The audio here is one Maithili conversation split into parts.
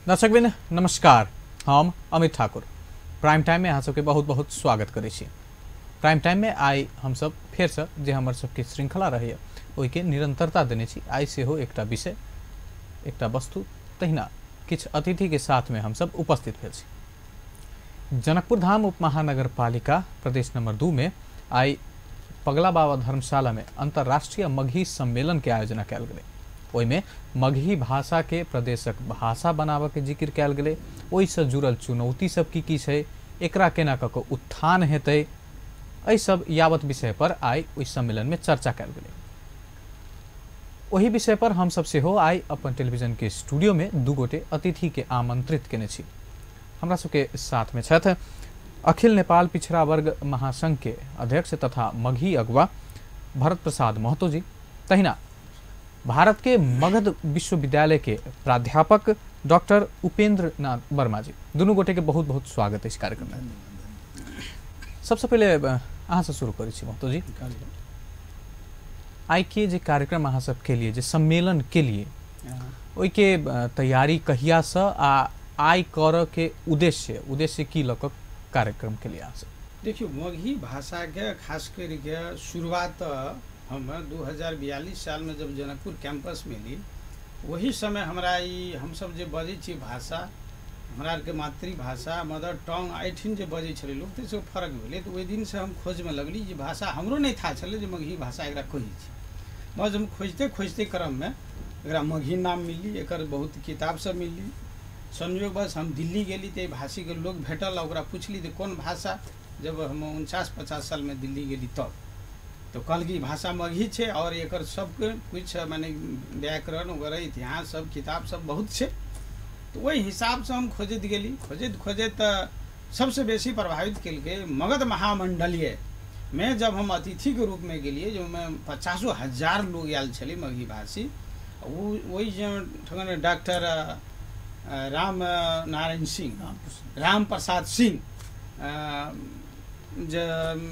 दर्शकवृंद नमस्कार, हम अमित ठाकुर प्राइम टाइम में अहाँ सबके बहुत बहुत स्वागत करै छी। प्राइम टाइम में आइ हमसब फेरसँ जे हमर सबके श्रृंखला रहैए ओहिके निरंतरता देने छी। आइ सेहो एकटा विषय, एकटा वस्तु, तहिना किछु अतिथिके साथमे हमसब उपस्थित भेल छी। जनकपुर धाम उप महानगरपालिका प्रदेश नंबर 2 में आइ पगला बाबा धर्मशाला में अंतर्राष्ट्रीय मगही सम्मेलन के आयोजना कयल गेलै। ओहिमे मगही भाषा के प्रदेशक भाषा बनाबऽ के जिक्र कयल गेलै। ओहिसँ जुड़ल चुनौती सब की की छै, एकरा केना कऽ कऽ उत्थान हेतै, एहि सब यावत विषय पर आइ ओहि सम्मेलन में चर्चा कयल गेलै। ओहि विषय पर हम सब सेहो आइ अपन टेलीविजन के स्टूडियो में दू गोटे अतिथि के आमंत्रित केने छी। हमरा सबके साथ में छथि अखिल नेपाल पिछड़ा वर्ग महासंघ के अध्यक्ष तथा मगही अगुवा भरत प्रसाद महतो जी, तहिना भारत के मगध विश्वविद्यालय के प्राध्यापक डॉक्टर उपेंद्र नाथ वर्मा जी। दुनू गोटे के बहुत बहुत स्वागत है इस कार्यक्रम में। सबसे पहले अहाँ से शुरू करै छी महतो जी, आइ के जे कार्यक्रम अहाँ सबके लिए, जे सम्मेलन के लिए, ओहिके तैयारी कहिया से आ आइ करऽ के उद्देश्य की लऽ कऽ कार्यक्रम के लिए अहाँ सब? देखियौ, मगही भाषा के खास करके शुरुआत हम 2042 साल में जब जनकपुर कैंपस में ली, वही समय हमरा ई हमसब जे बजै छी भाषा, हमरा आरके मातृभाषा मदर टंग एहिठिन जे बजै छलै लोक, ताहिसँ फरक भेलै। तऽ ओहि दिनसँ हम खोजमे लगली जे भाषा हमरो नहि था छलै जे मगही भाषा एकरा कहै छै। बस हम खोजिते खोजिते क्रममे एकरा मगही नाम मिलली, एकर बहुत किताब सब मिलली। संयोगवश हम दिल्ली गेली तऽ एहि भाषीके लोक भेटल, ओकरा पुछली जे कोन भाषा। जब हम 49-50 सालमे दिल्ली गेली तब तो कहल कि भाषा मगही छै और एकर सबके कुछ माने व्याकरण वगैरह इतिहास सब किताब सब बहुत छै। तो ओहि हिसाबसँ हम खोजैत गेली, खोजैत खोजैत सबसे बेसी प्रभावित केलकै मगध महामंडलीय में जब हम अतिथिके रूपमे गेलियै, जाहिमे 50,000 लोग आयल छलै मगही भाषी। ओहि जे ठगन डॉक्टर राम नारायण सिंह, राम प्रसाद सिंह जे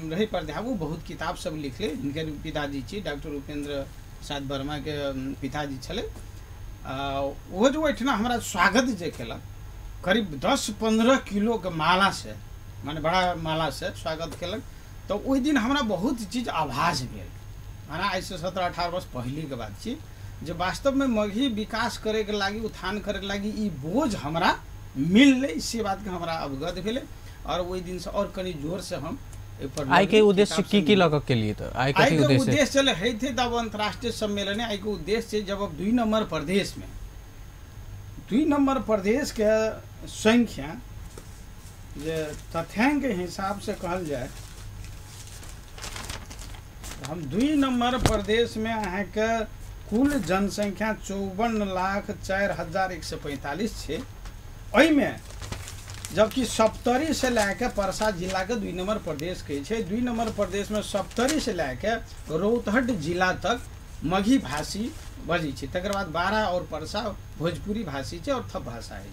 रही प्राध्यापक, बहुत किताब सब लिखले। हिनकर पिताजी छी डॉक्टर उपेंद्र प्रसाद वर्मा के पिताजी छलै। ओहो जे ओहिठिना हमरा स्वागत जे केलक, करीब 10-15 किलो के माला से, माने बड़ा माला से स्वागत केलक। तऽ ओहि दिन हमरा बहुत चीज आभास भेल। माने आइसँ 17-18 वर्ष पहिलेके बात छी जे वास्तवमे मगही विकास करैके लागि, उत्थान करैके लागि ई बोझ हमरा मिललै, से बातके हमरा अवगत भेलै। और ओहि दिन से और कनी जोर से हम आइ के उद्देश्य की की लऽ के लिए? तो आइ के उद्देश्य चले है थे तब अंतर्राष्ट्रीय सम्मेलन। आइ के उद्देश्य जब अब 2 नंबर प्रदेश में 2 नंबर प्रदेश के संख्या जे तथ्यांक के हिसाब से कहल जाए, हम 2 नंबर प्रदेश में अहाँ के कुल जनसंख्या 54,04,145 छै। एहिमे जबकि सप्तरी से लए परसा जिला के 2 नंबर प्रदेश कहै छै। 2 नंबर प्रदेश में सप्तरी से लए के रौतहट जिला तक मगही भाषी बजै छै। तकर बाद बारा और परसा भोजपुरी भाषी छै और थप भाषा है।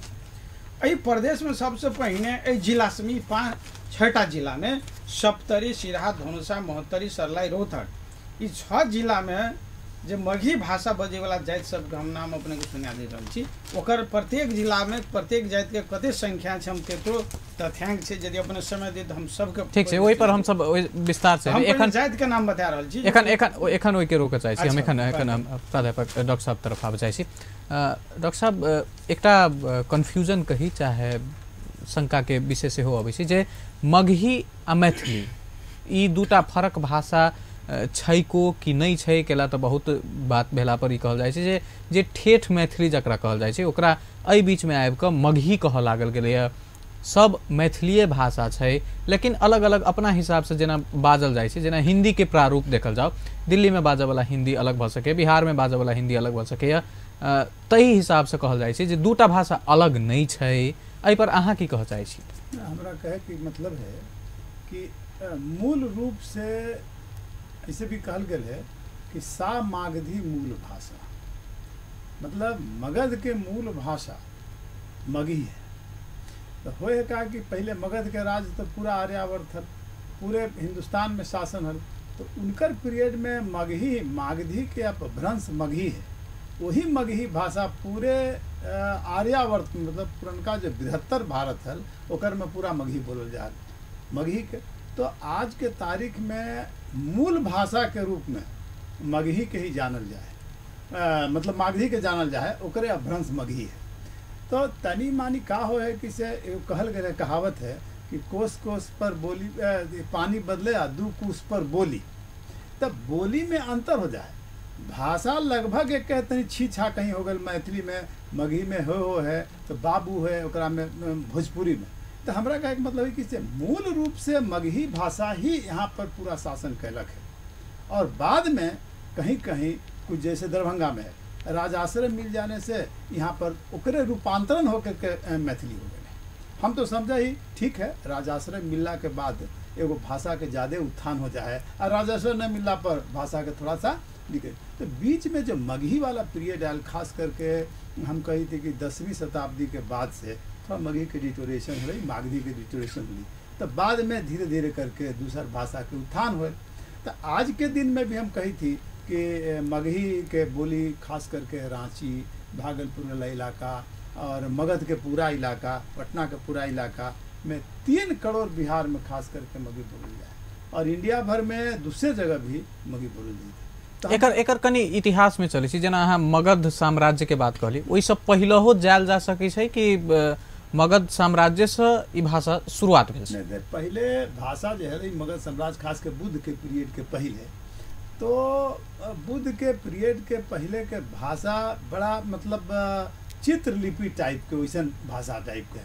एहि प्रदेश में सबसे पहिने एहि जिला से 5-6 जिला में सप्तरी, सिरहा, धनुषा, महोत्तरी, सरलाई, रौतहट, ई 6 जिला में जे मगही भाषा बजैवला जाति सबके हम नाम अपने के सुना दे रहल छी। ओकर प्रत्येक जिलामे प्रत्येक जातिके कते संख्या छै हम केतरो तथ्यांक छै, यदि अपने समय दे तऽ हम सबके ठीक छै ओहि पर हम सब विस्तार से एखन जातिके नाम बता रहल छी। एखन एखन एखन ओहिके रोकऽ चाहै छी हम। एखन एखन हम प्राध्यापक डॉक्टर साहब तरफ आबऽ चाहै छी। डॉक्टर साहब, एकटा कन्फ्यूजन कही चाहे शंकाके विषय सेहो अबै छै जे मगही आ मैथिली ई दूटा फरक भाषा छै को कि नहि छै। केला तऽ बहुत बात भेला पर ई कहल जाइ छै जे जे ठेठ मैथिली जकरा कहल जाइ छै ओकरा एहि बीचमे आबि कऽ मगही कहऽ लागल गेलैए। सब मैथिलीए भाषा छै लेकिन अलग अलग अपना हिसाबसँ जेना बाजल जाइ छै। जेना हिन्दीके प्रारूप देखल जाउ, दिल्लीमे बाजऽवला हिन्दी अलग भऽ सकैए, बिहारमे बाजऽवला हिन्दी अलग भऽ सकैए, ताहि हिसाबसँ कहल जाइ छै जे दूटा भाषा अलग नहि छै। एहिपर अहाँ की कहऽ चाहै छी? हमरा कहैके मतलब है कि मूल रूप से ऐसे भी कहल गया है कि सा मागधी मूल भाषा, मतलब मगध के मूल भाषा मगही है। तो होए का कि पहले मगध के राज तो पूरा आर्यावर्त हल, पूरे हिंदुस्तान में शासन हल, तो उनकर पीरियड में मगही, मागधी के अपभ्रंश मगही है। वही मगही भाषा पूरे आर्यावर्त मतलब पुरनका जो बृहत्तर भारत हल ओकर में पूरा मगही बोलल जाए मगही के। तो आज के तारीख में मूल भाषा के रूप में मगही के ही जानल जाए, मतलब मागधी के जानल जाए, ओकरे अपभ्रंश मगही है। तो तनी मानी का हो है कि से कहल गया कहावत है कि कोस कोस पर बोली पानी बदले आ दू कोस पर बोली, तब बोली में अंतर हो जाए। भाषा लगभग एक कहते हैं छी छा कहीं हो गल, मैथिली में मगही में हो है तो बाबू है ओकरा में भोजपुरी में। तो हमरा कहे के मतलब है कि से मूल रूप से मगही भाषा ही यहाँ पर पूरा शासन कैलक है, और बाद में कहीं कहीं कुछ जैसे दरभंगा में है राजाश्रय मिल जाने से यहाँ पर ओकरे रूपांतरण होकर के मैथिली हो गए। हम तो समझा ही ठीक है, राजाश्रय मिलला के बाद एगो भाषा के ज़्यादा उत्थान हो जाए और राजाश्रय न मिलला पर भाषा के थोड़ा सा निकल। तो बीच में जो मगही वाला पीरियड आयल, खास करके हम कही थी कि 10वीं शताब्दी के बाद से थोड़ा मगही के डिटोरेशन हुई, मागधी के डिटोरेशन हुई, तो बाद में धीरे धीरे करके दूसर भाषा के उत्थान हुए। तो आज के दिन में भी हम कही थी कि मगही के बोली खास करके रांची, भागलपुर वाला इलाका और मगध के पूरा इलाका, पटना के पूरा इलाका में 3 करोड़ बिहार में खास करके मगही बोलल जाए, और इंडिया भर में दूसरे जगह भी मगही बोलल जाए। एकर एकर कनि इतिहास में चलै छी, जेना अहाँ मगध साम्राज्य के बात कहली, ओहिसँ पहिलहो जायल जा सकै छै कि मगध साम्राज्य से ई भाषा शुरुआत भेल छै? नहीं, पहले भाषा जो है मगध साम्राज्य खास के बुद्ध के पीरियड के पहले, तो बुद्ध के पीरियड के पहले के भाषा बड़ा मतलब चित्रलिपि टाइप के वैसन भाषा टाइप के,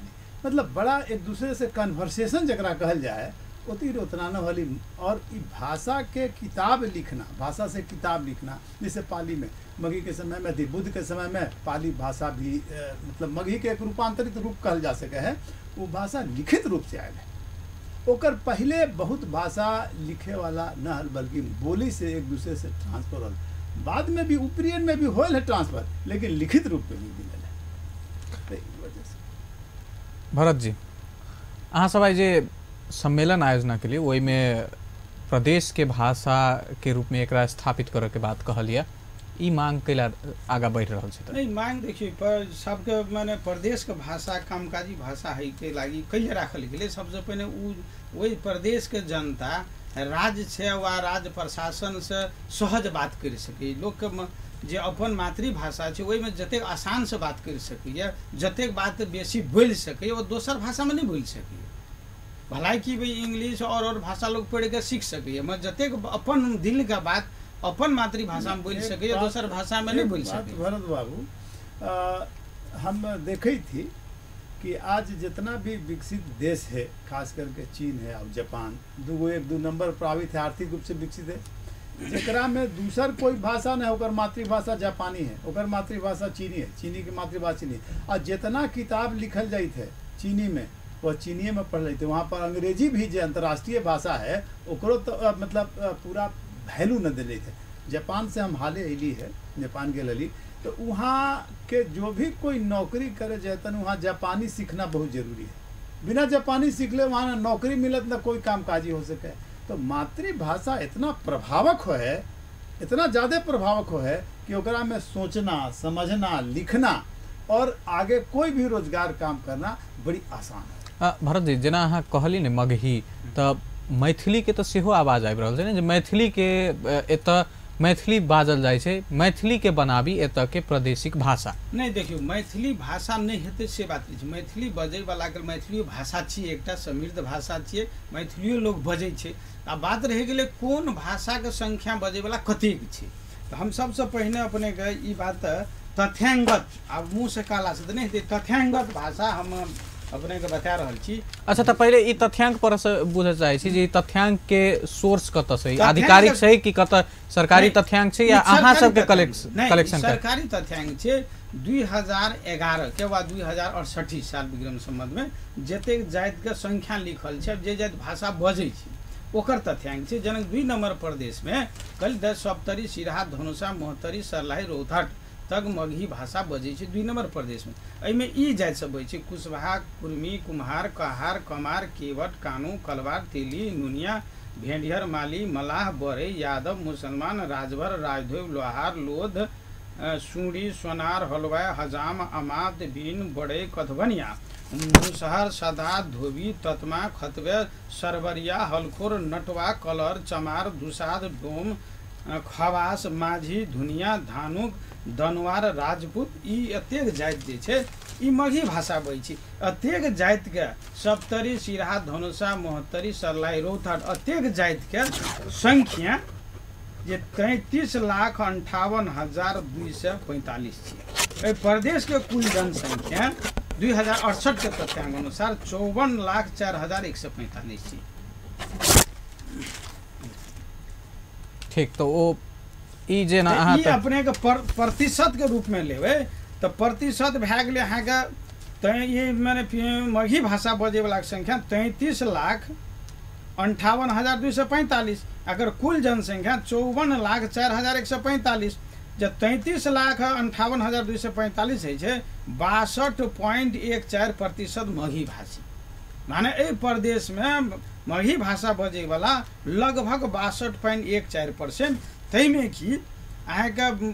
मतलब बड़ा एक दूसरे से कन्वर्सेशन जकरा कहल जाए उतनी उतना न होली। और ई भाषा के किताब लिखना, भाषा से किताब लिखना, जैसे पाली में मगही के समय में थी, बुद्ध के समय में पाली भाषा भी मतलब मगही के एक रूपांतरित रूप कहल जा सके है, वो भाषा लिखित रूप से आयल है। ओकर पहले बहुत भाषा लिखे वाला न हल, बल्कि बोली से एक दूसरे से ट्रांसफर हल। बाद में भी उपरियन में भी होल है ट्रांसफर, लेकिन लिखित रूप में नहीं मिलल है। वजह से भरत जी, अहाँ सब आइ जे सम्मेलन आयोजना के लिए ओहिमे प्रदेश के भाषा के रूप में एकरा स्थापित करे के बात कहलिए, ई मांग कैला आगा बढ़ि रहल छै? नहीं, मांग देखिए पर सबके माने प्रदेश के भाषा कामकाजी भाषा है के लागी कैले राखल गेलै। सबसे पहिने ओहि प्रदेश के जनता राज्य से वा राज्य प्रशासन से सहज बात करि सकै, लोक के जे अपन मातृभाषा छै ओहिमे जतेक आसान से बात करि सकैए, जतेक बात बेसी बोलि सकैए, ओ दोसर भाषामे नहि बोलि सकैए। भलाइ कि भाई इंग्लिश और भाषा लोग पढ़ि के सीख सकैए, मगर जतेक अपन दिल के बात अपन मातृभाषा में बोलि सकैए दोसर भाषा में नहीं बोलि सकैए। भरत बाबू, हम देखै थी कि आज जितना भी विकसित देश है, खास करके चीन है और जापान, दूगो एक दो नंबर प्रावित है, आर्थिक रूप से विकसित है, जकरा में दूसर कोई भाषा नहीं, ओकर मातृभाषा जापानी है, ओकर मातृभाषा चीनी है, चीनी की मातृभाषा चीनी है। और जितना किताब लिखल जाइत है चीनी में, वह चीनिए में पढ़ लेते। वहाँ पर अंग्रेजी भी जो अंतर्राष्ट्रीय भाषा है ओकरो तो मतलब पूरा वैल्यू न दिले थे। जापान से हम हाले अली है, जापान के लली, तो वहाँ के जो भी कोई नौकरी करे जैतन वहाँ जापानी सीखना बहुत जरूरी है। बिना जापानी सीखले वहाँ ना नौकरी मिलत ना कोई कामकाजी हो सके। तो मातृभाषा इतना प्रभावक हो है, इतना ज़्यादा प्रभावक हो है कि ओकरा में सोचना, समझना, लिखना और आगे कोई भी रोजगार काम करना बड़ी आसान है। भरत जी, जेना अहाँ कहली ने मगही, तो मैथिली के तो सेहो आवाज आबि रहल छै ने, जे मैथिली के एतऽ मैथिली बाजल जाइ छै, मैथिली के बनाबी एतऽ के प्रादेशिक भाषा। नहीं देखियौ, मैथिली भाषा नहीं हेतै से बात नहीं छै। मैथिली बजैवला के मैथिलियो भाषा छियै, एकटा समृद्ध भाषा छियै, मैथिलियो लोक बजै छै। आ बात रहि गेलै कोन भाषाके संख्या बजैवला कतेक छै। तऽ हम सबसँ पहिने अपनेके ई बात तथ्यांगत, आब मुँहसँ कहलासँ तऽ नहि हेतै, तथ्यांगत भाषा हम अपने के बता रहल छी। अच्छा, तो पहले ई तथ्यांक पर से बुझे चाहे छी जे तथ्यांक के सोर्स कतऽ से, आधिकारिक छै कि कतऽ सरकारी तथ्यांक छै या अहाँ सबके कलेक्शन? सरकारी तथ्यांक छै। 2011 के बाद 2068 साल विक्रम संवत में जतेक जाति के संख्या लिखल छै, जे जाति भाषा बजै छै ओकर तथ्यांक छै। जनक 2 नंबर प्रदेश में कल 10 सप्तरी, सिरहा, धनुषा, महोत्तरी, सरलाही, रौतहट तक मगही भाषा बजै छै 2 नंबर प्रदेश में। एहिमे ई जाति सब बजै छै: कुशवाहा, कुर्मी, कुम्हार, कहार, कमार, केवट, कानू, कलवार, तेली, नुनिया, भेंडियर, माली, मलाह, बरई, यादव, मुसलमान, राजभर, राजधोब, लोहार, लोध, सूरी, सोनार, हलवाई, हजाम, अमात, बीन, बड़े, कथबनिया, मुसहर, सदा, धोबी, ततमा, खतबे, सरबरिया, हलखोर, नटवा, कलर, चमार, दुसाद, डोम, खवास, माझी, धुनिया, धानुक, दनवार, राजपूत, ई एतेक जाति जे छै ई मगही भाषा बजै छै। एतेक जातिके सप्तरी, सिरहा, धनुषा, महोत्तरी, सर्लाही, रौतहट एतेक जातिके संख्या जे 33,58,245 छै। एहि प्रदेशके कुल जनसंख्या 2068 के तथ्यांक अनुसार 54,04,145 छै। ठीक, तो ओ ई जेना अहाँ ई अपने के प्रतिशत के रूप में लेबै तऽ प्रतिशत भए गेलै अहाँके तैं ई माने मगही भाषा बजैवलाके संख्या 33,58,245, अगर कुल जनसंख्या 54,04,145, जब 33,58,245 होइ छै 62.14% मगही भाषी, माने एहि प्रदेशमे मगही भाषा बजैवला लगभग 62.14%। ताहिमे कि अहाँके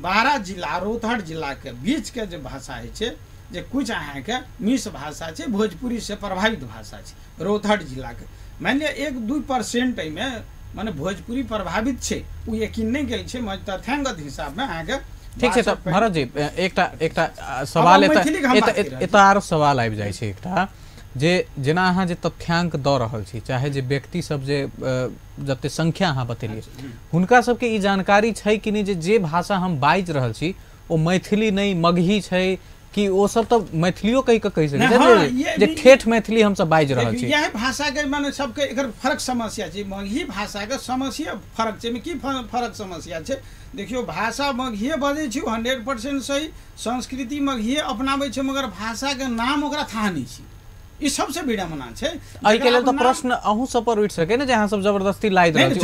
12 जिला रौतहट जिलाके बीचके जे भाषा होइ छै जे कुछ अहाँके मिस भाषा छै, भोजपुरी से प्रभावित भाषा छै रौतहट जिलाके, मानि लिअ 1-2% एहिमे माने भोजपुरी प्रभावित छै, ओ यकीन नहि गेल छै तथ्यांगत हिसाबमे अहाँके। ठीक छै, तऽ भरत जी एकटा एकटा सवाल एतऽ आरो सवाल आबि जाइ छै एकटा, जे जेना अहाँ जे तथ्यांक दऽ रहल छी, चाहे जे व्यक्ति सब जे जते संख्या अहाँ बतेलियै हुनका सबके ई जानकारी छै कि नहि जे जे भाषा हम बाजि रहल छी ओ मैथिली नहि मगही छै, कि ओ सब तऽ मैथिलियो कहि कऽ कहि सकै छै जे ठेठ मैथिली हमसब बाजि रहल छी। इएह भाषाके माने सबके एकर फरक समस्या छै, मगही भाषाके समस्या फरक छै। की फरक समस्या छै? देखियौ भाषा मगहिए बजै छै 100% सही, संस्कृति मगहिए अपनाबै छै, मगर भाषाके नाम ओकरा थाह नहि छै, ई सबसे विडम्बना छै। एहिके लेल तऽ प्रश्न अहूँ सब पर उठि सकै ने जे अहाँ सब जबरदस्ती लादि रहल छी,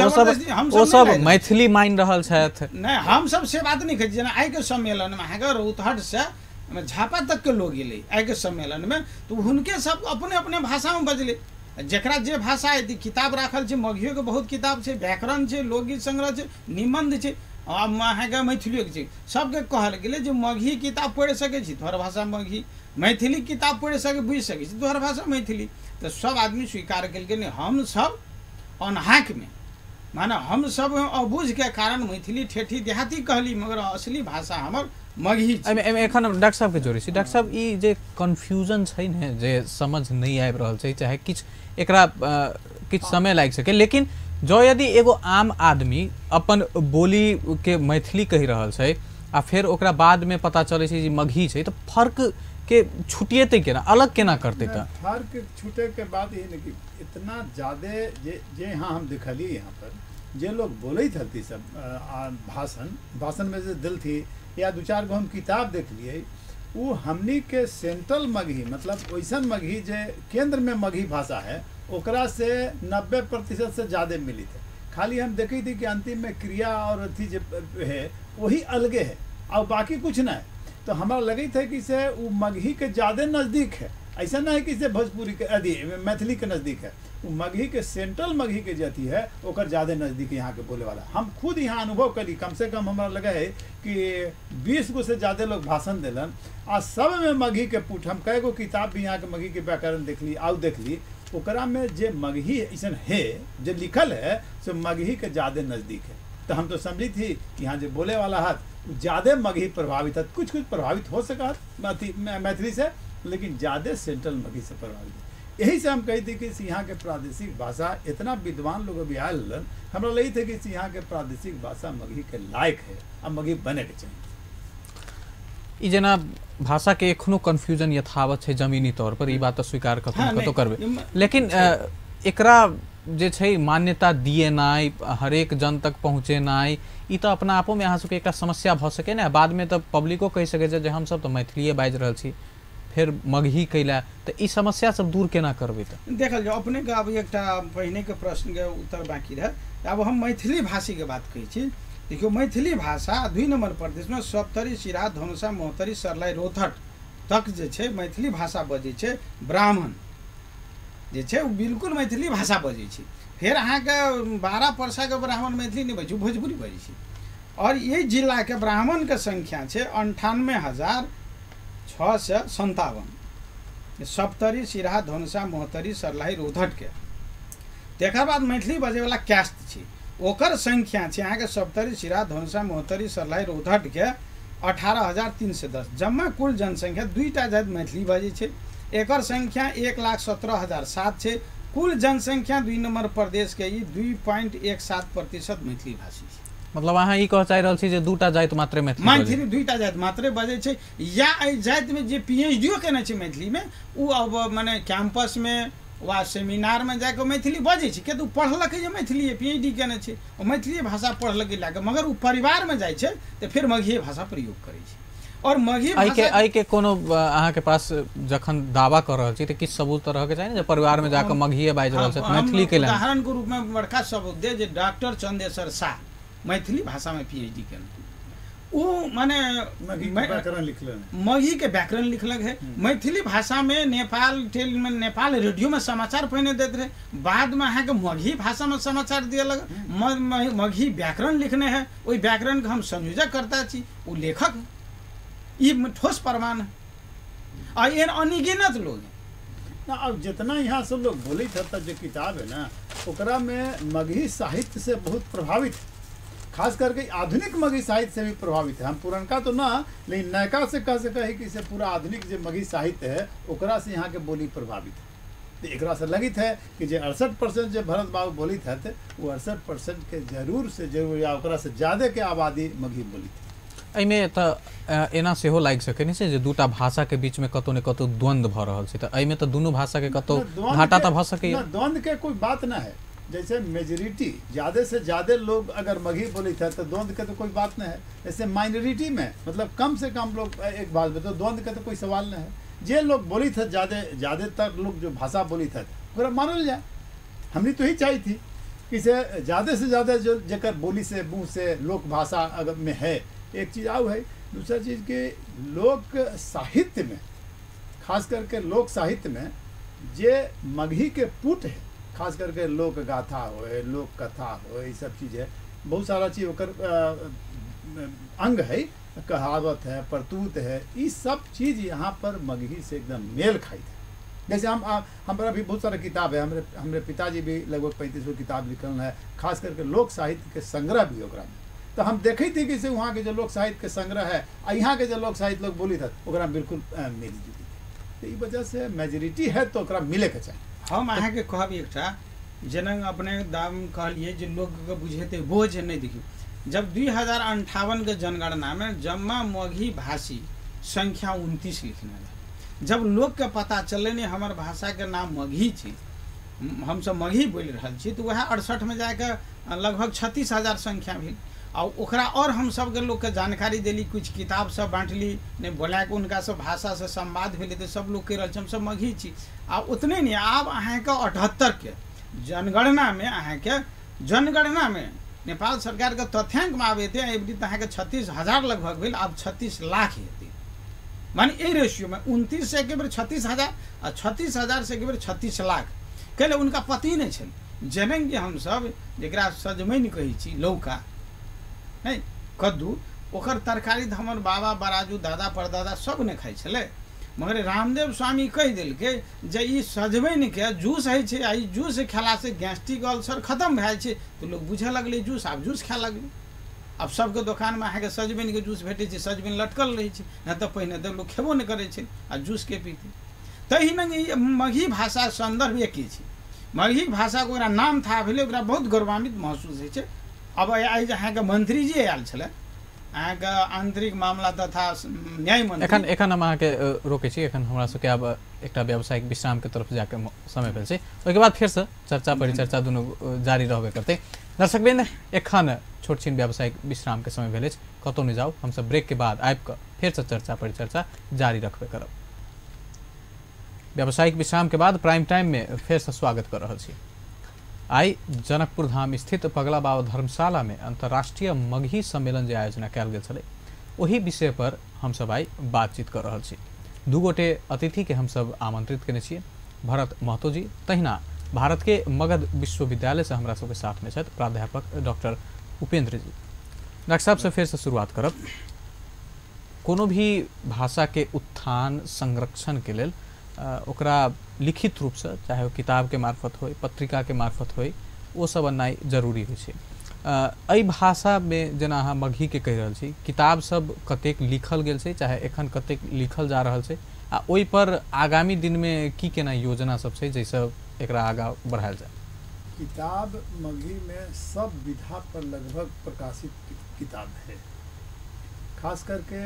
ओ सब मैथिली मानि रहल छथि। नहि, हम सब से बात नहि कहै छी। जेना आइके सम्मेलनमे अहाँके रौतहट से झापा तक के लोग एलै आइके सम्मेलनमे, तऽ हुनके सब अपने अपने भाषामे बजलै, जकरा जे भाषा एतै। किताब राखल छै, मगहियोके बहुत किताब छै, व्याकरण छै, लोकगीत संग्रह छै, निबन्ध छै, आ अहाँके मैथिलियोके छै। सबके कहल गेलै जे मगही किताब पढ़ि सकै छी तोहर भाषा मगही, मैथिली किताब पढ़ि सकै बुझि सकै छी तोहर भाषा मैथिली। तऽ सब आदमी स्वीकार केलकै नहि हमसब अनहाकमे माने हमसब अबूझके कारण मैथिली ठेठी देहाती कहली, मगर असली भाषा हमर मगही छै। एहिमे एखन हम डॉक्टर साहबके जोड़ै छी। डॉक्टर साहब, ई जे कन्फ्यूजन छै ने, जे समझ नहि आबि रहल छै, चाहे किछु एकरा किछु समय लागि सकै, लेकिन जँ यदि एगो आम आदमी अपन बोली के मैथिली कहि रहल छै आ फेर ओकरा बादमे पता चलै छै जे मगही छै, तऽ फर्क के छुटिएतै केना, अलग केना करतै? तऽ फर्क छूटे के बाद ये कि इतना ज़्यादा जे जे यहाँ हम देखलिए, यहाँ पर जे लोग बोलैत हती सब भाषण भाषण में जे दिल थी या दू चार गो हम किताब देख लिए, वो हमनी के सेंट्रल मगही, मतलब वैसन मगही जे केंद्र में मगही भाषा है ओकरा से 90% से ज़्यादा मिली थे। खाली हम देखी थी कि अंतिम में क्रिया और अथी जो है वही अलगे है और बाकी कुछ ना है। तो हमारा लगे थे कि से वो मगही के ज़्यादा नज़दीक है, ऐसा ना है कि से भोजपुरी के अभी मैथिली के नज़दीक है, वो मगही के सेंट्रल मगही के जो अथी है ओकर ज़्यादा नज़दीक यहाँ के बोले वाला। हम खुद यहाँ अनुभव करी, कम से कम हमारा लगा है कि 20 गो से ज़्यादा लोग भाषण दिलन आ सब में मगही के पुट। हम कई गो किताब भी यहाँ के मगही के व्याकरण देख ली आउ देख ली, ओकरा में जे मगही ऐसा है जो लिखल है सो मगही के ज़्यादा नज़दीक है। तो हम तो समझी थी कि यहाँ जो बोले वाला हाथ ज़्यादा मगही प्रभावित है, कुछ कुछ प्रभावित हो सका मैथिली से, लेकिन ज़्यादा सेंट्रल मगही से प्रभावित है। यही से हम कही थी कि यहाँ के प्रादेशिक भाषा इतना विद्वान लोग अभी आयल, हमरा लगी थे कि यहाँ के प्रादेशिक भाषा मगही के लायक है, अब मगही बने के चाहिए। ई जेना भाषा के एखनो कन्फ्यूजन यथावत है जमीनी तौर पर, ई बात तो स्वीकार कतौ कतौ करबै, लेकिन एकरा जे छै मान्यता दिएनाइ, हरेक जन तक पहुँचेनाइ, ई तऽ अपना आपो में अहाँ सबके एकटा समस्या भऽ सकै ने। बाद में तऽ पब्लिको कहि सकै छै जे हमसब तऽ मैथिलीए बाजि रहल छी, फेर मगही कैला, तऽ ई समस्या सब दूर केना करबै? तऽ देखल जाओ अपने के अब एकटा पहिने के प्रश्न के उत्तर बाकी रहे। अब हम मैथिली भाषी के बात कहै छी। देखियौ मैथिली भाषा 2 नंबर प्रदेश में सप्तरी, सिराहा, धनुषा, महोत्तरी, सर्लाही, रौतहट तक जे छै मैथिली भाषा बजै छै। ब्राह्मण जे छै ओ बिल्कुल मैथिली भाषा बजै छै। फेर अहाँके 12 परसाके ब्राह्मण मैथिली नहि बजै छै, भोजपुरी बजै छै। और ये जिला के ब्राह्मण के संख्या छै 98,657, सप्तरी, सिरहा, धनुषा, मोहतरी, सरलाही, रौतहट के। तकर बाद मैथिली बजैवला कैस्ट छै, ओकर संख्या छै अहाँके सप्तरी, सिरहा, धनुषा, मोहतरी, सरलाही, रौतहट के 18,310। जम्मा कुल जनसंख्या दुईटा जाति मैथिली बजै छै, एकर संख्या 1,17,007 छै। कुल जनसंख्या 2 नंबर प्रदेश के ई 2.17% मैथिली भाषी छै। मतलब अहाँ ई कह चाहि रहल छी जे दूटा जाति मात्रे मैथिली, दुईटा जाति मात्रे बजै छै, या एहि जातिमे जे पीएचडीओ केने छै मैथिलीमे ओ अब मने कैंपसमे वा सेमिनारमे जाकऽ मैथिली बजै छै, किया तऽ ओ पढ़लकै जे मैथिली, पीएचडी केने छै, ओ मैथिली भाषा पढ़लकै लए कऽ, मगर ओ परिवारमे जाइ छै तऽ फेर मगही भाषा प्रयोग करै छै। और मगही भाषा के कोनो अहाँ के पास जखन दावा कर रहल छी तऽ किछु सबूत तऽ रहके चाही ने जे परिवारमे जाकऽ मगहीए बाजि रहल छथि मैथिली के। उदाहरण के रूपमे बड़का सबूत दे जे डॉक्टर चंदेश्वर शाह मैथिली भाषामे पीएचडी केने, ओ माने मगही के व्याकरण लिखलक है। मैथिली भाषामे नेपाल टेल में नेपाल रेडियो में समाचार पहिने दैत रहे, बादमे अहाँके मगही भाषामे समाचार दिए लगल। मगही व्याकरण लिखने है, ओहि व्याकरणके हम संयोजक करता छी, ओ लेखक, ई ठोस प्रमाण है। आ एहन अनगिनत लोग हैं ना। अब जितना यहाँ सब लोग बोले था जो किताब है ना ओकरा में मगही साहित्य से बहुत प्रभावित, खास करके आधुनिक मगही साहित्य से भी प्रभावित है। हम पुरनका तो ना, लेकिन नयका से कह सके है कि इसे पूरा आधुनिक जो मगही साहित्य है ओकरा से यहाँ के बोली प्रभावित है। तो एकरा से लगित है कि जो 68% जो भरत बाबू बोली थे वो 68% के जरूर से जरूर या ओकरा से ज़्यादा के आबादी मगही बोली थी। एहिमे तऽ एना सेहो लागि सकै नहि छै जे दूटा भाषा के बीच में कतौ ने कतौ द्वंद्व भऽ रहल छै, तऽ एहिमे तऽ दुनू भाषा के कतौ घाटा तऽ भऽ सकैए। द्वंद्व के कोई बात ना है। जैसे मेजोरिटी ज़्यादा से ज़्यादा लोग अगर मगही बोली था तो द्वंद्व के तो कोई बात नहीं है। जैसे माइनॉरिटी में मतलब कम से कम लोग एक बात में तो द्वंद्व के तो कोई सवाल नहीं है। जे लोग बोली थे ज़्यादातर लोग जो भाषा बोली थे ओकरा मानल जाए। हमने तो ही चाहिए थी कि से ज़्यादा से ज़्यादा जो जेकर बोली से मुँह से लोक भाषा अगर में है, एक चीज़ आउ है। दूसरा चीज़ कि लोक साहित्य में, खास करके लोक साहित्य में जे मगही के पुट है, खास करके लोक गाथा होए, लोक कथा होए, ये सब चीज़ है, बहुत सारा चीज़ ओकर अंग है, कहावत है, परतूत है, ये सब चीज़ यहाँ पर मगही से एकदम मेल खाई है। जैसे हम हमारा भी बहुत सारा किताब है, हमारे हमारे पिताजी भी लगभग 35 किताब लिखल है, खास करके लोक साहित्य के संग्रह भी ओकरा में। तो हम देखे थे कि वहाँ के जो लोक साहित्य के संग्रह है और यहाँ के जो लोक साहित्य लोग बोली था ओकरा बिल्कुल मिली जुली। तो ई वजह से मेजोरिटी है तो ओकरा मिले के चाही। हम अहाँके कहब एकटा, जेना अपने दाम कहलिए जे लोकके बुझेतै बोझ नहीं देखियौ, जब 2058 के जनगणना में जम्मा मगही भाषी संख्या 29 लिखने रहे, जब लोकके पता चललै नहि हमर भाषाके नाम मगही छै, हमसब मगही बोलि रहल छी, तऽ वएह 68 में जाके लगभग 36,000 संख्या भेल। आ ओकरा और हम सबके लोकके जानकारी देली, कुछ किताब सब बाँटली, नहि बोलाके हुनका सब भाषासँ संवाद भेलै तऽ सब लोक कहि रहल छै हमसब मगही छी। आ उतने नहि, आब अहाँके 78 के जनगणनामे अहाँके जनगणनामे नेपाल सरकारके तथ्यांकमे आब एतै एबरी तऽ अहाँके 36,000 लगभग भेल, आब 36 लाख हेतै। माने एहि रेशियोमे 29 से एक बेर 36,000 आ 36,000 से एक बेर 36 लाख कैले हुनका पति नहि छनि। जेना कि हमसब जकरा सजमनि कहै छी, लौका नहीं कद्दू, ओकर तरकारी तऽ हमर बाबा बराजू दादा परदादा सब ने खाइ छलै, मगर रामदेव स्वामी कहि देलकै जे ई सजमनिके जूस होइ छै आ ई जूस खेलासँ गैस्ट्रिक अल्सर खतम भए जाइ छै, तऽ लोक बुझऽ लगलै जूस, आब जूस खाए लगलै। आब सबके दोकानमे अहाँके सजमनिके जूस भेटै छै, सजमनि लटकल रहै छै, नहि तऽ पहिने तऽ लोक खेबो नहि करै छै आ जूसके पीतै। तहिना ई मगही भाषा सन्दर्भ एके छै, मगही भाषाके ओकरा नाम था भेलै, ओकरा बहुत गौरवान्वित महसूस होइ छै। अब आइ जे अहाँके मंत्रीजी आयल छलै, अहाँके आंतरिक मामला तथा न्याय मंत्री, एखन एखन हम अहाँके रोकै छी, एखन हमरा सबके आब एकटा व्यावसायिक विश्रामके तरफ जाके समय भेल छै, ओहिके बाद फेरसँ चर्चा परिचर्चा दुनू जारी रहबे करतै। दर्शकवृन्द, एखन छोट छिन व्यावसायिक विश्रामके समय भेल अछि, कतहु नहि जाउ, हमसब ब्रेक के बाद आबि कऽ फेरसँ चर्चा परिचर्चा जारी रखबे करब। व्यावसायिक विश्राम के बाद प्राइम टाइम में फेरसँ स्वागत कर रहल छी। आइ जनकपुर धाम स्थित पगला बाबा धर्मशाला में अंतर्राष्ट्रीय मगही सम्मेलन जे आयोजना कयल गेल छलै ओहि विषय पर हमसब आइ बातचीत कर रहल छी। दू गोटे अतिथि के हमसब आमंत्रित केने छियै, भरत महतो जी, तहिना भारत के मगध विश्वविद्यालय से हमरा सबके साथ में छथि प्राध्यापक डॉक्टर उपेंद्र जी। डॉक्टर साहब से फेर से शुरुआत करब। कोनो भी भाषा के उत्थान संरक्षण के लेल ओकरा लिखित रूप से, चाहे वो किताब के मार्फत होय, पत्रिका के मार्फत होय, वो सब अननाइ जरूरी होइ छै। एहि भाषा में जेना अहाँ मगही के कहि रहल छी, किताब सब कतेक लिखल गेल छै, चाहे एखन कतेक लिखल जा रहल छै, आ ओहि पर आगामी दिन में की केना योजना सब छै जाहिसँ एकरा आगाँ बढ़ायल जाय? किताब मगही में सब विधा पर लगभग प्रकाशित किताब है। खास करके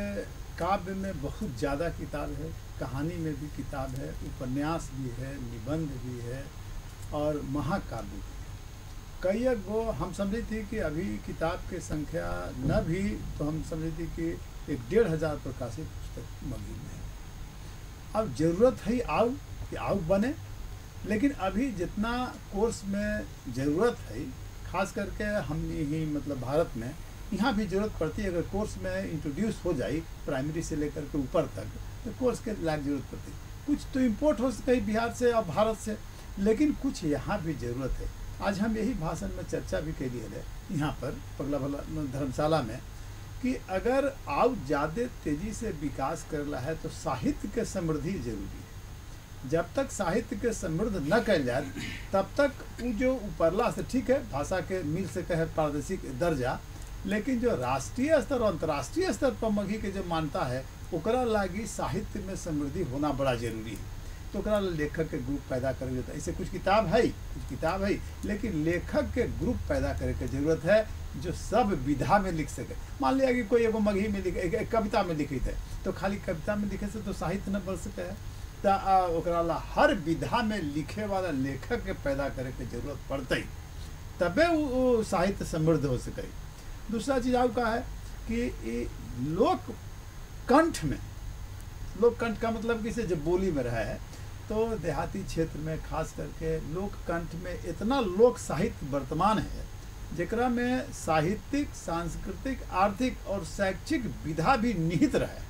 काव्य में बहुत ज़्यादा किताब है, कहानी में भी किताब है, उपन्यास भी है, निबंध भी है और महाकाव्य भी है। कई गो हम समझी थी कि अभी किताब के संख्या न भी तो हम समझी थी कि 1,500 प्रकाशित पुस्तक मगही में है। अब ज़रूरत है आउ कि आउ बने, लेकिन अभी जितना कोर्स में ज़रूरत है, खास करके हम ही मतलब भारत में यहाँ भी ज़रूरत पड़ती है। अगर कोर्स में इंट्रोड्यूस हो जाए प्राइमरी से लेकर के ऊपर तक तो कोर्स के लायक ज़रूरत पड़ती है। कुछ तो इम्पोर्ट हो सके बिहार से और भारत से, लेकिन कुछ यहाँ भी ज़रूरत है। आज हम यही भाषण में चर्चा भी कैली है यहाँ पर पगला भला धर्मशाला में कि अगर आउ ज़्यादा तेज़ी से विकास कर रहा है तो साहित्य के समृद्धि जरूरी है। जब तक साहित्य के समृद्ध न कल जाए तब तक वो जो ऊपरला से ठीक है भाषा के मिल सके है प्रादेशिक दर्जा, लेकिन जो राष्ट्रीय स्तर और अंतर्राष्ट्रीय स्तर पर मगही के जो मान्यता है ओकरा लागी साहित्य में समृद्धि होना बड़ा जरूरी है। तो ओकरा लेखक के ग्रुप पैदा करे के, ऐसे कुछ किताब है, कुछ किताब है, लेकिन लेखक के ग्रुप पैदा करे के जरूरत है जो सब विधा में लिख सके। मान लिया कि कोई एगो मगही में लिख, एक कविता में लिखित है तो खाली कविता में लिखे से तो साहित्य न बढ़ सके है। तो ओकरा ला हर विधा में लिखे वाला लेखक के पैदा करे के जरूरत पड़ते तबे वो साहित्य समृद्ध हो सके। दूसरा चीज़ और का है कि लोक कंठ में, लोक कंठ का मतलब कि जब बोली में रहा है तो देहाती क्षेत्र में खास करके लोक कंठ में इतना लोक साहित्य वर्तमान है जेकरा में साहित्यिक, सांस्कृतिक, आर्थिक और शैक्षिक विधा भी निहित रहे,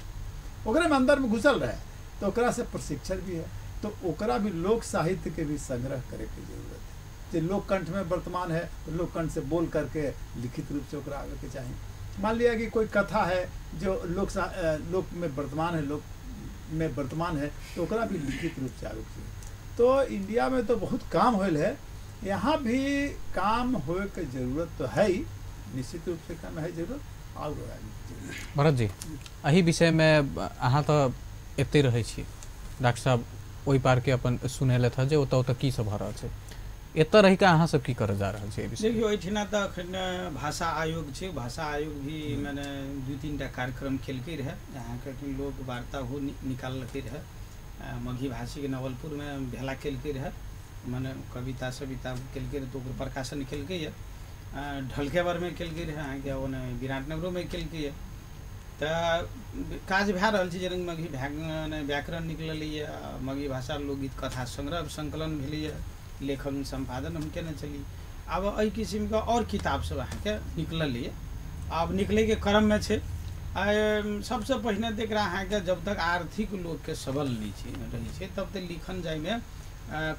ओकरा में अंदर में घुसल रहे, तो ओकरा से प्रशिक्षण भी है। तो ओकरा भी लोक साहित्य के भी संग्रह करे के जरूरत है। जो लोक कंठ में वर्तमान है तो लोक कंठ से बोल करके लिखित रूप से ओकरा आवे के चाहिए। मान लिया कि कोई कथा है जो लोक में वर्तमान है, लोक में वर्तमान है तो ओकरा भी लिखित रूप से आवे के चाहिए। तो इंडिया में तो बहुत काम होल है, यहाँ भी काम होए के जरूरत तो है ही, निश्चित रूप से काम है जरूरत। आउ भरत जी, एहि विषय में अहाँ तो एते रहै छी, डॉक्टर साहब ओहि पार के अपन सुनेलथि हँ जे ओतऽ ओतऽ की सब भऽ रहल छै, एतऽ रहि कऽ अहाँ सब की करऽ जा रहल छी एहि विषय? देखियौ, एहिठिना तऽ अखन भाषा आयोग छै। भाषा आयोग भी मने 2-3 टा कार्यक्रम केलकै रहए, अहाँके लोक वार्ता हो निकाललकै रहए, मगही भाषीके नवलपुरमे भेला केलकै रहए, मने कविता सविता केलकै रहए तो ओकर प्रकाशन केलकै यऽ, ढलकेबरमे केलकै रहए, अहाँके ओने विराटनगरोमे केलकै यऽ। तऽ काज भए रहल छै। जेना मगही व्याकरण निकललैए, मगही भाषा लोकगीत कथा संग्रह संकलन भेलैए, लेखन सम्पादन हम केने छली। आब एहि किसिमके आओर किताब सब अहाँके निकललैए, आब निकलैके क्रममे छै। सबसँ पहिने तऽ एकरा अहाँके जब तक आर्थिक लोकके सबल नहि छै रहै छै तब तक लिखन जाइमे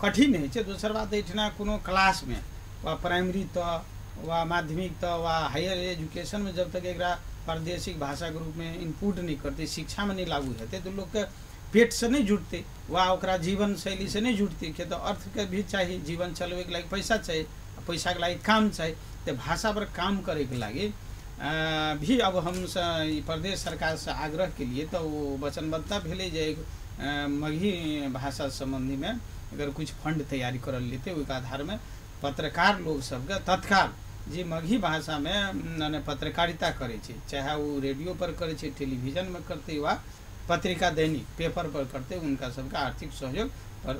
कठिन होइ छै। दोसर बात, एहिठिना कोनो क्लासमे वा प्राइमरी तऽ वा माध्यमिक तऽ वा हायर एजुकेशनमे जब तक एकरा प्रादेशिक भाषाके रूपमे इनपुट नहि करतै, शिक्षामे नहि लागू हेतै तऽ लोकके पेटसँ नहि जुटतै वा ओकरा जीवन शैलीसँ नहि जुटतै। किया तऽ अर्थके भी चाही, जीवन चलबैके लागि पैसा चाही, पैसाके लागि काम चाही। तऽ भाषापर काम करैके लागि भी अब हम प्रदेश सरकारसँ आग्रह केलिए तऽ ओ वचनबद्धता भेलै जे मगही भाषा सम्बन्धीमे अगर कुछ फंड तैयारी करल लेतै ओहिके आधारमे पत्रकार लोग सबके तत्काल जे मगही भाषामे मने पत्रकारिता करै छै, चाहे ओ रेडियो पर करै छै, टेलीविजनमे करतै वा पत्रिका दैनिक पेपर पर करतै, हुनका सबके आर्थिक सहयोग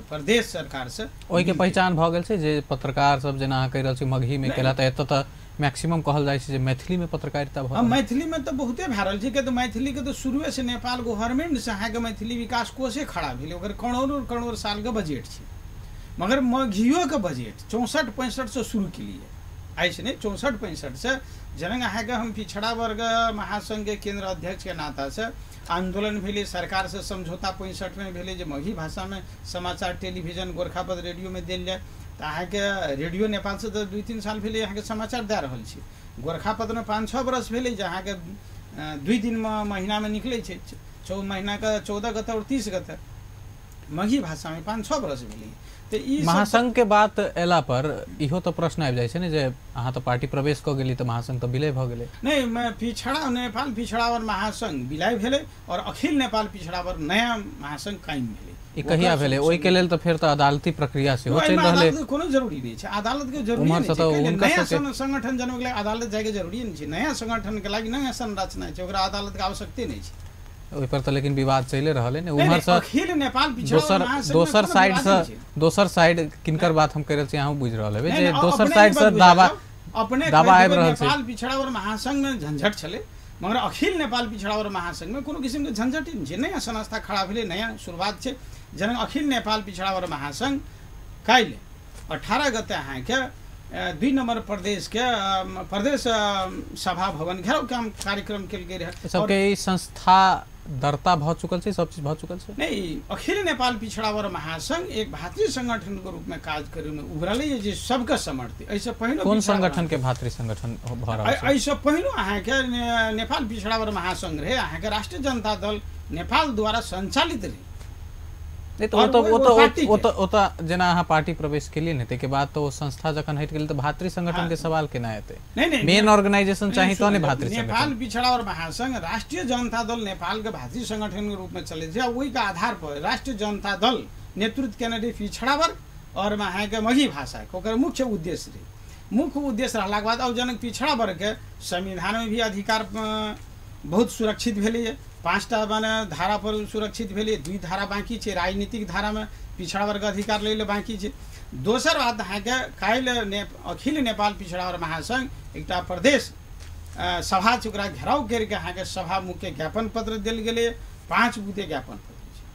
प्रदेश सरकार से। ओहिके पहचान भऽ गेल छै जे पत्रकार सब जेना अहाँ कहि रहल छी मगहीमे केला, तऽ एतऽ तऽ मैक्सिमम कहल जाइ छै जे मैथिलीमे पत्रकारिता भऽ, मैथिलीमे तऽ बहुते भए रहल छै। किया तऽ मैथिलीके तऽ शुरुए से नेपाल गवर्नमेंट से अहाँके मैथिली विकास कोषे खड़ा भेलै, ओकर करोड़ों करोड़ सालके बजट छै। मगर मगहियोके बजट 64-65 से शुरू केलिए, ऐसे नहीं 64-65 से। जनक अहाँके हम पिछड़ा वर्ग महासंघके केंद्र अध्यक्षके नातासँ आंदोलन भेलै, सरकार से समझौता 65 में भेलै जे मगही भाषामे समाचार टेलीविजन गोरखापत्र रेडियोमे देल जाय। तऽ अहाँके रेडियो नेपालसँ तऽ 2-3 साल भेलै अहाँके समाचार दए रहल छी। गोरखापत्रमे 5-6 बरस भेलै जे अहाँके 2 दिनमे महीनामे निकलै छै, महीनाके 14 गते और 30 गते। मगही भाषामे 5-6 बरस भेलै। तऽ ई महासंघ के बात एला पर इहो तऽ प्रश्न आबि जाइ छै ने जे अहाँ तऽ पार्टी प्रवेश कऽ गेली तऽ महासंघ तऽ विलय भऽ गेलै। नहि, पिछड़ा नेपाल पिछड़ा वर्ग महासंघ विलय भेलै और अखिल नेपाल पिछड़ा वर्ग नया महासंघ कायम भेलै। ई कहिया भेलै? ओहिके लेल तऽ फेर तऽ अदालती प्रक्रिया सेहो चलि रहलै। कोनो जरूरी नहि छै, अदालत के जरूरी नहि छै। नया संगठन जनमके लागि अदालत जायके जरूरी नहि छै। नया संगठन के लागि नया संरचना छै, ओकरा अदालत के आवश्यकते नहि छै। ओहि पर तऽ लेकिन विवाद चलि रहल है ने। उम्हर से अखिल नेपाल पिछड़ा दोसर साइड से, दोसर साइड किनकर बात हम कहि रहल छी अहाँ बुझि रहल हेबै जे दोसर साइड से दावा अपने दावा आबि रहल छै। नेपाल पिछड़ा वर्ग महासंघ में झंझट छलै, मगर अखिल नेपाल पिछड़ा वर्ग महासंघ में कोनो किसिम के झंझट नहि छै। नया संस्था खड़ा भेलै, नया शुरुआत छै। जेना अखिल नेपाल पिछड़ा वर्ग महासंघ काल्हि 18 गते अहाँके 2 नंबर प्रदेश के प्रदेश सभा भवन घेराव काम कार्यक्रम केल गेल रहै। सबके ई संस्था दर्ता भऽ चुकल छै, सब चीज भऽ चुकल छै। नहीं, अखिल नेपाल पिछड़ा वर्ग महासंघ एक भातृ संगठन के रूप में काज करे में उभरलै जे सबके समर्थी। एहिसँ पहिनो कोन संगठन के भातृ संगठन भऽ रहल छै? एहिसँ पहिनो अहाँके नेपाल पिछड़ा वर्ग महासंघ रहे, अहाँके राष्ट्रीय जनता दल नेपाल द्वारा संचालित रहे। नहीं तो वो तो जेना अहाँ पार्टी प्रवेश केलियै ने ताहिके बाद तो संस्था जखन हटि गेलै तऽ भातृ संगठन के सवाल केना एतै? नहीं, मेन ऑर्गेनाइजेशन चाही तो ने भातृ संगठन। नेपाल पिछड़ा वर्ग महासंघ राष्ट्रीय जनता दल नेपाल के भातृ संगठन के रूप में चलै छै। ओहि के आधार पर राष्ट्रीय जनता दल नेतृत्व केने रहे पिछड़ा वर्ग और अहाँके मगही भाषा के, ओकर मुख्य उद्देश्य रहे। मुख्य उद्देश्य रहलाके बाद अब जनक पिछड़ा वर्ग के संविधान में भी अधिकार बहुत सुरक्षित भेलैए। 5टा माने धारा पर सुरक्षित भेलै, 2 धारा बाँकी छै। राजनीतिक धारामे पिछड़ा वर्ग अधिकार लै लए बाँकी छै। दोसर बात अहाँके काल्हि अखिल नेपाल पिछड़ा वर्ग महासंघ एकटा प्रदेश सभा छै, ओकरा घेराव करिके अहाँके सभा मुख्य ज्ञापन पत्र देल गेलै। 5 बुँदे ज्ञापन पत्र छै।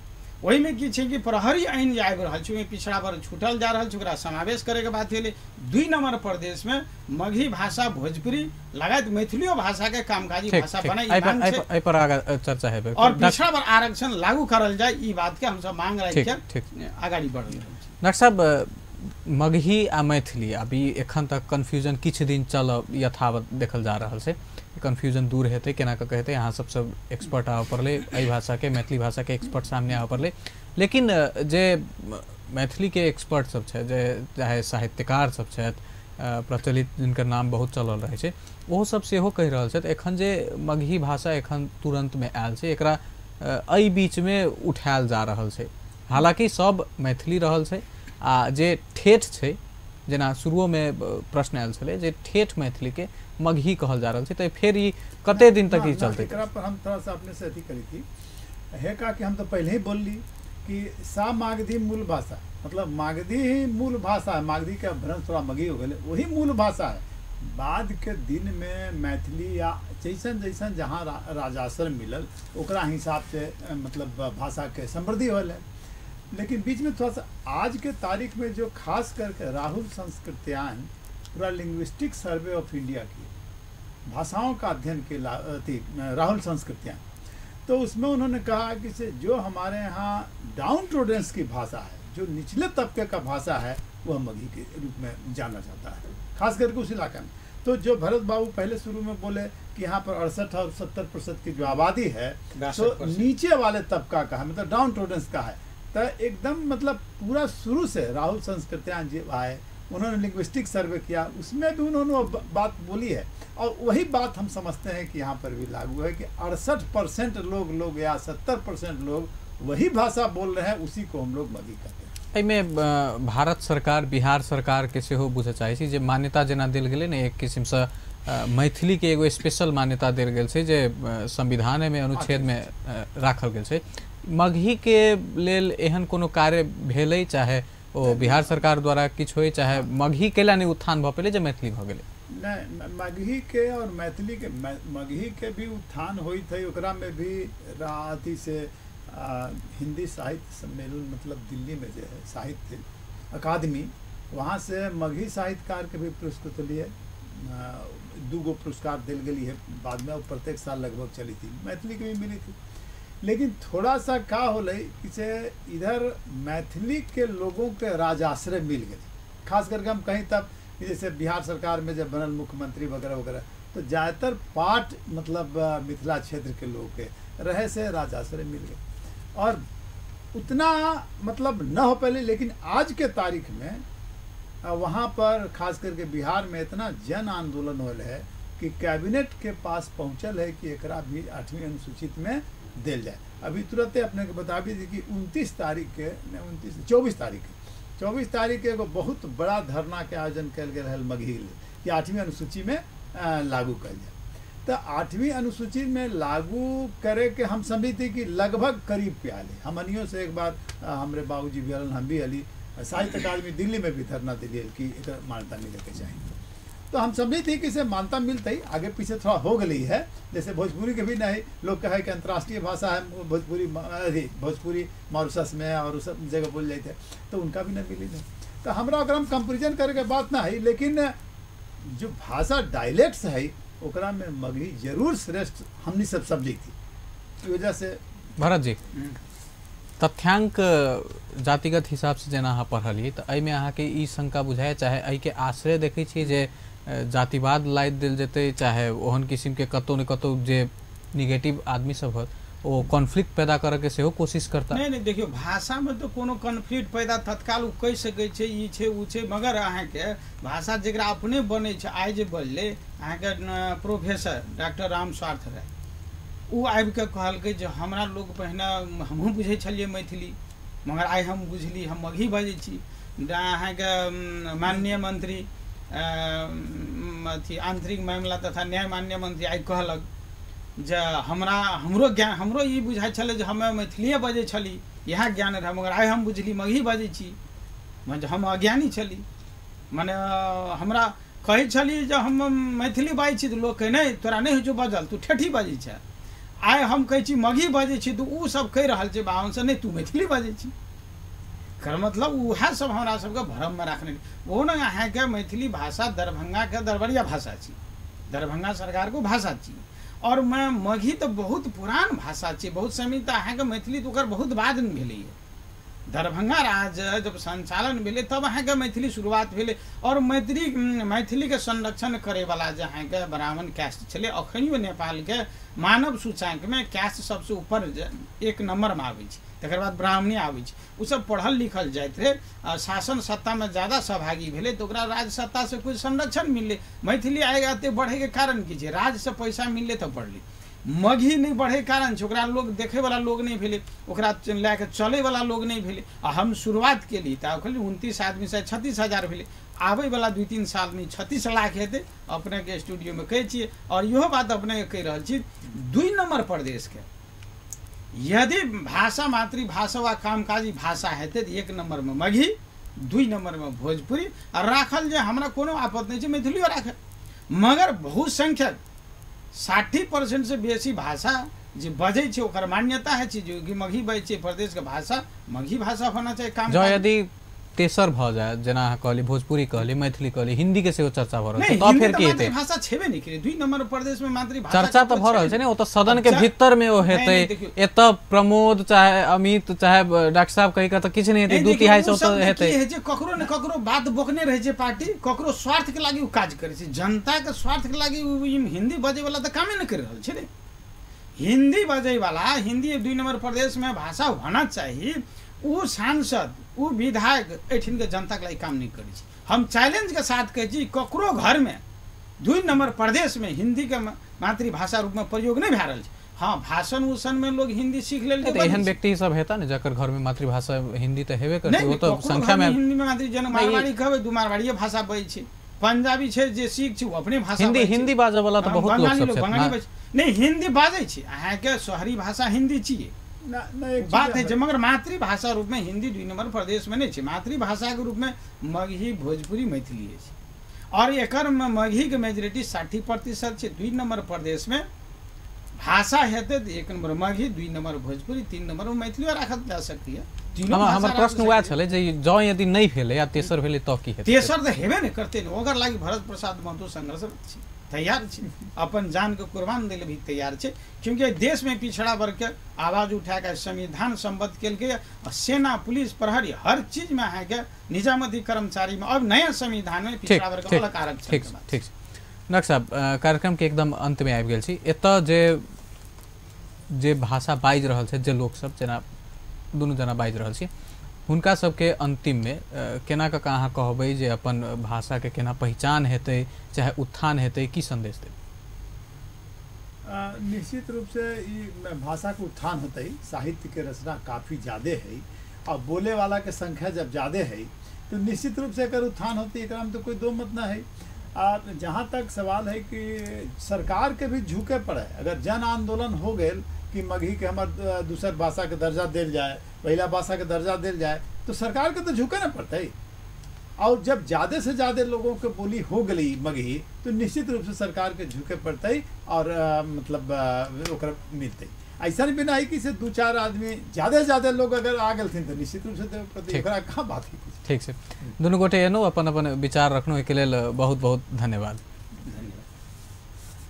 ओहिमे की छै कि प्रहरी ऐन जे आबि रहल छै ओहिमे पिछड़ा वर्ग छूटल जा रहल छै, ओकरा समावेश करैके बात भेलै। 2 नंबर प्रदेशमे मगही भाषा, भोजपुरी लगायत मैथिलियो भाषाके कामकाजी भाषा बनाइ एहि पर आगा चर्चा हेबै और पिछड़ा वर्ग आरक्षण लागू करल जाय, ई बातके हमसब मांग राखिके अगाडि बढ़ि रहल छी। डॉक्टर साहब, मगही आ मैथिली अभी एखन तक कन्फ्यूजन किछु दिन चल यथावत देखल जा रहल छै। कन्फ्यूजन दूर हेतै केना कऽ हेतै? अहाँ सब एक्सपर्ट आबऽ पड़लै, एहि भाषाके मैथिली भाषाके एक्सपर्ट सामने आबऽ पड़लै। लेकिन जे मैथिलीके एक्सपर्ट सब छै, जे चाहे साहित्यकार सब छथि प्रचलित, जिनकर नाम बहुत चलल रहै छै, ओहो सब सेहो कहि रहल छथि एखन जे मगही भाषा एखन तुरन्तमे आयल छै एकरा एहि बीचमे उठायल जा रहल छै। हालाँकि सब मैथिली रहल छै आ जे ठेठ छै, जेना शुरुओमे प्रश्न आयल छलै जे ठेठ मैथिलीके मगही कहल जा रहल छै, तऽ फेर ई कते दिन तक ई चलतै? एकरा पर हम थोड़ा सा अपने से अथी करी थी है का कि हम तो पहले ही बोलली कि सा मागधी मूल भाषा, मतलब मागधी ही मूल भाषा है। मागधी के भ्रंश थोड़ा मगही हो गए, वही मूल भाषा है। बाद के दिन में मैथिली या जैसन जैसन जहाँ राजाश्रय मिलल ओकरा हिसाब से मतलब भाषा के समृद्धि होल है। लेकिन बीच में थोड़ा सा आज के तारीख में जो खास करके राहुल संस्कृत्यान पूरा लिंग्विस्टिक सर्वे ऑफ इंडिया की भाषाओं का अध्ययन के राहुल संस्कृत्यान, तो उसमें उन्होंने कहा कि से जो हमारे यहाँ डाउन टोडेंस की भाषा है, जो निचले तबके का भाषा है, वह मगही के रूप में जाना जाता है, खास करके उस इलाके में। तो जो भरत बाबू पहले शुरू में बोले कि यहाँ पर 68 और 70% की जो आबादी है तो नीचे वाले तबका का है, मतलब डाउन टोडेंस का है। तो एकदम मतलब पूरा शुरू से राहुल संस्कृत्यान जी आए, उन्होंने लिंग्विस्टिक सर्वे किया, उसमें भी उन्होंने बात बोली है और वही बात हम समझते हैं कि यहाँ पर भी लागू है कि 68% लोग या 70% लोग वही भाषा बोल रहे हैं, उसी को हम लोग मगही कहते हैं। एहिमे भारत सरकार बिहार सरकार के सेहो बुझऽ चाहै छी जे मान्यता जेना देल गेलै ने, एक किसिमसँ मैथिली के एगो स्पेशल मान्यता देल गेल छै जे संविधानमे अनुच्छेदमे राखल गेल छै। मगही के लेल एहन कोनो कार्य भेलै, चाहे ओ बिहार सरकार द्वारा किछु होइ, चाहे मगही के ला नहि उत्थान भऽ पेलै जे मैथिली भऽ गेलै? नहीं, मगही के और मैथिली के मगही के भी उत्थान होइत है। ओकरा में भी अथी से हिंदी साहित्य सम्मेलन मतलब दिल्ली में जो है साहित्य अकादमी, वहाँ से मगही साहित्यकार के भी पुरस्कृत लिए, 2 गो पुरस्कार दिल गई है बाद में, और प्रत्येक साल लगभग चली थी। मैथिली के भी मिली थी। लेकिन थोड़ा सा का होलै कि से इधर मैथिली के लोगों के राजाश्रय मिल गए, खास करके हम कहीं तब कि जैसे बिहार सरकार में जब बनल मुख्यमंत्री वगैरह वगैरह तो ज़्यादातर पार्ट मतलब मिथिला क्षेत्र के लोग के रहे से राजाश्रय मिल गए और उतना मतलब न हो पहले, लेकिन आज के तारीख में वहाँ पर खास करके बिहार में इतना जन आंदोलन होल है कि कैबिनेट के पास पहुँचल है कि एकरा भी 8वीं अनुसूचित में दिल जाए। अभी तुरंत अपने के बता भी दी कि 29 तारीख के 24 तारीख के एगो बहुत बड़ा धरना के आयोजन कल गया है मगही कि 8वीं अनुसूची में लागू कल जाए। तो 8वीं अनुसूची में लागू करे के हम समझी थी कि लगभग करीब पे आले। हमनियों से एक बार हमारे बाबूजी भी हलन, हम भी हली, साहित्य अकादमी दिल्ली में भी धरना दिली कि एक मान्यता मिले के चाहिए। तो हम समझी थी कि इसे मान्यता मिलते ही आगे पीछे थोड़ा हो गई है। जैसे भोजपुरी के भी नहीं लोग कहे कि अंतर्राष्ट्रीय भाषा है भोजपुरी, भोजपुरी मॉरिशस में और सब जगह बोल जाते हैं, तो उनका भी नहीं मिली है। तो हमारा अगर हम कंपेरिजन करके बात ना है, लेकिन जो भाषा डायलेक्ट्स है ओकरा में मगही जरूर श्रेष्ठ हमनी सब समझी थी वजह से। भरत जी, तथ्यांक जातिगत हिसाब से जेना अहाँ पढ़लियै तऽ एहिमे अहाँके ई शंका बुझाय चाहे एहिके आश्रय देखै छियै जे जातिवाद लादि देल जेतै, चाहे ओहन किस्मके कतहु ने कतहु जे निगेटिव आदमी सब होत ओ कॉन्फ्लिक्ट पैदा करके सेहो कोशिश करता? नहीं नहीं, देखियो भाषा में तो कोनो कॉन्फ्लिक्ट पैदा तत्काल कहि सकै छै, ई छै उ छै, मगर अहाँके भाषा जकरा अपने बनै छै। आइ जे बजलै अहाँके प्रोफेसर डॉक्टर राम स्वार्थ राय, उ आबिके कहलकै जे हमरा लोग पहिने हमहूँ बुझै छलियै मैथिली, मगर आइ हम बुझली हम मगही बजै छी। अहाँके माननीय मंत्री अथी आंतरिक मामला तथा न्याय माननीय मंत्री आइ कहलक जे हमरा हमरो ज्ञान हमरो ई बुझाइ छलै जे हमे मैथिलीए बजै छली, इएह ज्ञान रहै, मगर आइ हम बुझली मगही बजै छी, मने हम अज्ञानी छली। मने हमरा कहै छली जे हम मैथिली बाजै छी तऽ लोक कहै नहि तोरा नहि होइ छौ बजल, तू ठेठी बजै छह। आइ हम कहै छी मगही बजै छी तऽ ओ सब कहि रहल छै बाहनसँ नहि तू मैथिली बजै छी। एकर मतलब उएह सब हमरा सबके भ्रममे राखने। ओ ने अहाँके मैथिली भाषा दरभंगाके दरबरिया भाषा छी, दरभंगा सरकारके भाषा छी, और मैं मगही तो बहुत पुरान भाषा छी, बहुत समय तऽ अहाँके मैथिली तऽ ओकर बहुत बादमे भेलैए। दरभंगा राज जब संचालन भेलै तब अहाँके मैथिली शुरुआत भेलै। और मैथिलीके संरक्षण करैवला जे अहाँके ब्राह्मण कैस्ट छलै, अखनियो नेपालके मानव सूचाङ्कमे कैस्ट सबसँ ऊपर 1 नम्बरमे आबै छै, तकर बाद ब्राह्मणे आबै छै। ओ सब पढ़ल लिखल जाइत रहै, शासन सत्तामे ज्यादा सहभागी भेलै तऽ ओकरा राज सत्तासँ कुछ संरक्षण मिललै। मैथिली आइ एते बढ़ैके कारण की छै? राजसँ पैसा मिललै तऽ बढ़लै। मगही नहि बढ़ैके कारण छै ओकरा लोग देखैवला लोग नहि भेलै, ओकरा लए कऽ चलैवला लोग नहि भेलै। आ हम शुरुआत केली तऽ कहली 29 आदमीसँ 36,000 भेलै, आबैवला 2-3 सालमे 36 लाख हेतै। अपनेके स्टूडियोमे कहै छियै और इहो बात अपनेके कहि रहल छी, 2 नम्बर प्रदेशके यदि भाषा मातृभाषा वा कामकाजी भाषा हेतै तऽ 1 नम्बरमे मगही, 2 नम्बरमे भोजपुरी, आ राखल जे हमरा कोनो आपत्ति नहि छै मैथिलियो राखल, मगर बहुसंख्यक 60% से बेसी भाषा जे बजै छै ओकर मान्यता होइ छै जो कि मगही बजै छै, प्रदेशके भाषा मगही भाषा होना चाही। काम जँ यदि तेसर भऽ जाय, जेना अहाँ कहली भोजपुरी कहली मैथिली कहली हिंदी के सेहो चर्चा भऽ रहल छै, तऽ फेर की हेतै? मातृभाषा छेबे नहि करै, 2 नम्बर प्रदेश में मातृभाषा चर्चा तऽ भऽ रहल छै ने, ओ तऽ सदन के भीतर में ओ हेतै। एतऽ प्रमोद चाहे अमित चाहे डॉक्टर साहब कहि कऽ तऽ किछु नहि हेतै, 2/3 से ओतऽ हेतै। की होइ छै ककरो ने ककरो बात बोकने रहै छै पार्टी, ककरो स्वार्थ के लागि ओ काज करै छै, जनता के स्वार्थ के लागि हिंदी बजै वाला तऽ कामे नहि करि रहल छै ने। हिंदी बजै वाला, हिंदी 2 नम्बर प्रदेश में भाषा होना चाही, ओ सांसद ओ विधायक एहिठिनके जनताके लागि काम नहि करै छै। हम चैलेंजके साथ कहै छी ककरो घरमे 2 नम्बर प्रदेशमे हिन्दीके मातृभाषा रूपमे प्रयोग नहि भए रहल छै। हाँ, भाषण उषणमे लोग हिंदी सीख लेल, एहन व्यक्ति सब हेता ने जकर घरमे मातृभाषा हिंदी तऽ हेबे करतै, ओ तऽ संख्यामे हिन्दीमे मातृ जेना मारवाड़ी कहबै दू मारवाड़िए भाषा बजै छै, पंजाबी छै जे सीख छै ओ अपने भाषा हिंदी हिंदी बाजऽ वाला तऽ बहुत लोक सब छै। नहि हिंदी बाजै छै अहाँके शहरी भाषा हिंदी छियै बात है, मगर मातृभाषा रूपमे हिंदी 2 नम्बर प्रदेशमे नहि छै। मातृभाषाके रूपमे मगही भोजपुरी मैथिली अछि और एकर मगहीके मेजोरिटी 60% छै। 2 नम्बर प्रदेशमे भाषा हेतै तऽ 1 number Magahi, 2 number Bhojpuri, 3 number Maithili राखल जा सकैए। हमर प्रश्न वएह छलै जे जँ यदि नहि भेलै आ तेसर भेलै तऽ की हेतै? तेसर तऽ हेबे नहि करतै ने, ओकर लागि भरत प्रसाद महतो संघर्ष छै। तैयार छी, अपन जान के कुर्बान दै भी तैयार छै, क्योंकि देश में पिछड़ा वर्ग के आवाज उठा के संविधान सम्बद्ध केलकै। सेना पुलिस प्रहरी हर चीज में अहाँके निजामती कर्मचारी में अब नया संविधान में पिछड़ा वर्ग के अलग आरक्षण। ठीक ठीक डॉक्टर साहब, कार्यक्रम के एकदम अंत में आबि गेल छी। एतऽ जे जे भाषा बाजि रहल छै, जे लोक सब जेना दुनू जना बाजि रहल छी, हुनका सबके अंतिम में केना कऽ अहाँ कहबै जे अपन भाषा के केना पहिचान हेतै, चाहे उत्थान हेतै, की संदेश देबै? निश्चित रूप से ई भाषा के उत्थान होतै। साहित्य के रचना काफ़ी ज़्यादा है और बोले वाला के संख्या जब ज़्यादा है तो निश्चित रूप से एकर उत्थान होतै, एकरा में तो कोई दो मत ना है। जहाँ तक सवाल है कि सरकार के भी झुके पड़े, अगर जन आंदोलन हो गए कि मगही के हमार दूसर भाषा के दर्जा दिल जाए, पहला भाषा के दर्जा दिल जाए, तो सरकार के तो झुके ना पड़ता। और जब ज़्यादा से ज़्यादा लोगों के बोली हो गई मगही तो निश्चित रूप से सरकार के झुके पड़ते और मतलब ओकरा मिलते। ऐसा भी ना है कि से दो चार आदमी, ज़्यादा से ज़्यादा लोग अगर आ गए तो निश्चित रूप से देवे, ओकरा कहाँ बात है। ठीक से दुनू गोटे एनो अपन अपन विचार रखनो, एहिके लेल बहुत बहुत धन्यवाद।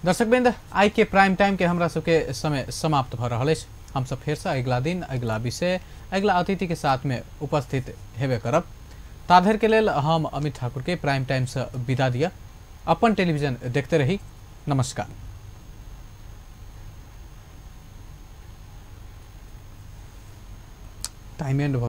दर्शक बिंद, आइ के प्राइम टाइम के हमरा सबके समय समाप्त भऽ रहल अछि। हम सब फेरसँ अगिला दिन, अगिला विषय, अगिला अतिथि के साथ में उपस्थित हेबे करब। ताधरि के लेल हम अमित ठाकुर के प्राइम टाइम से विदा दिया। अपन टेलीविजन देखते रही। नमस्कार। Time and.